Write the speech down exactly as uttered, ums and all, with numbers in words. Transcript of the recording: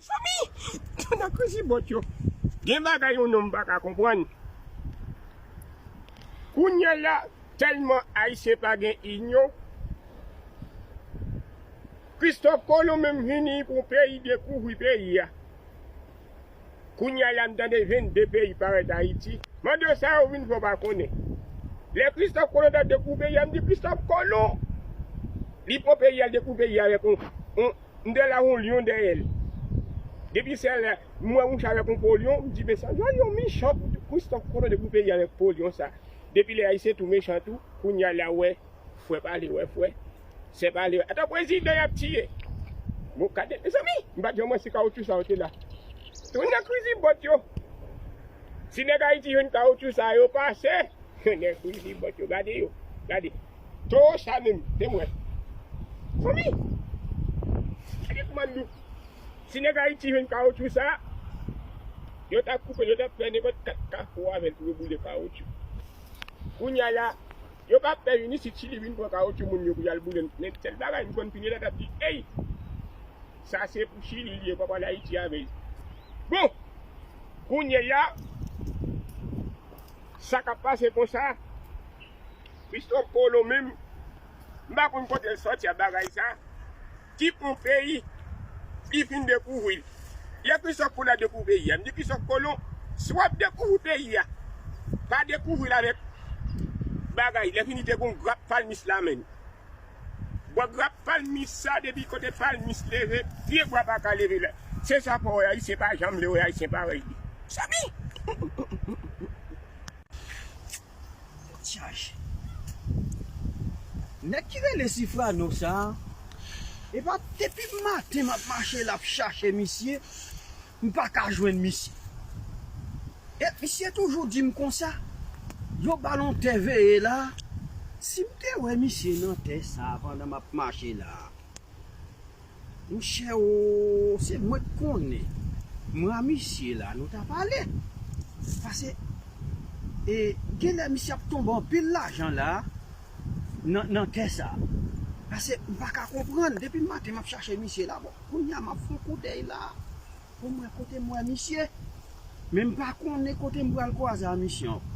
Fanmi, tande krizi bòt yo. Gen bagay yon nonm pa ka konprann. Kounye a la, tèlman Ayisyen pa gen inyon, Kristòf Kolon menm vini pou peyi, dekouvri peyi a. Kounye a la, m tande vennde peyi parèt Ayiti. Mande w sa yo vin fè w pa konnen. Lè Kristòf Kolon t ap dekouvri peyi a, m di Kristòf Kolon, li pran peyi a, l dekouvri peyi a avèk yon, yon, m te la yon lyon dèyè l. Depi sèl la, m wè yon chay avèk yon po lyon, m di men sa, yon lyon mechan pou Kristòf Kolon dekouvri peyi a avèk po lyon sa. Depi lè Ayisyen tou mechan tou, kounye a la wè, frè pale, wè frè. Sè pale, wè. Ata prezidan y ap tiye. Bon, gade, mezanmi, m pa t janm wè se kawotchou sa yo te la. Tounen krizi bòt yo. Si nèg Ayiti jwenn kawotchou sa yo pase, nèg krizi bòt yo, gade yo, gade. Towo sa menm, te m wè. Fanmi, gade kouman nou. Si nèg Ayiti jwenn kawotchou sa, yo t ap koupe, yo t ap fè nenpòt kat kafou avè l pou yo boule kawotchou. Kounye a la, yo pa pè vin isit Chili vin pran kawotchou moun yo pou y al boule. Men sèl bagay m konn fini la t ap di, ey! Sa se pou Chili li ye, pa pale Ayiti avè l. Bon, kounye a, sa k ap pase konsa, Kristòf Kolon menm, m pa konn kote l sòti a bagay sa. Ki pon peyi, li fin dekouvri l. Lè Kristòf Kolon dekouvri peyi a, m di Kristòf Kolon, si w ap dekouvri peyi a, pa dekouvri l avèk bagay, lè fini te gon grap palmis la men. Bò grap palmis sa, depi kote palmis leve, pye bwa pa ka leve la. Se sa fè w wè Ayisyen pa janm vle wè Ayisyen parèy li. Sami! Tèt chaje. Nèg ki rele Sifrano sa, epa depi maten m ap mache l ap chache misye, m pa ka jwenn misye. E misye toujou di m konsa, yo ba l yon tè veye la. Si m te wè misye nan tè sa pandan m ap mache la, monchè o, se mwen k konnen. Mwen a misye la, nou ta pale. Pase, e, genlè misye ap tonbe anpil lajan la, nan, nan tè sa. Pase, m pa ka konprann. Depi maten, m ap chache misye la. Bon, kounye a, m ap fè yon koudèy la. Pou m wè kote m wè misye. Men m pa konnen kote m pral kwaze a misye ankò.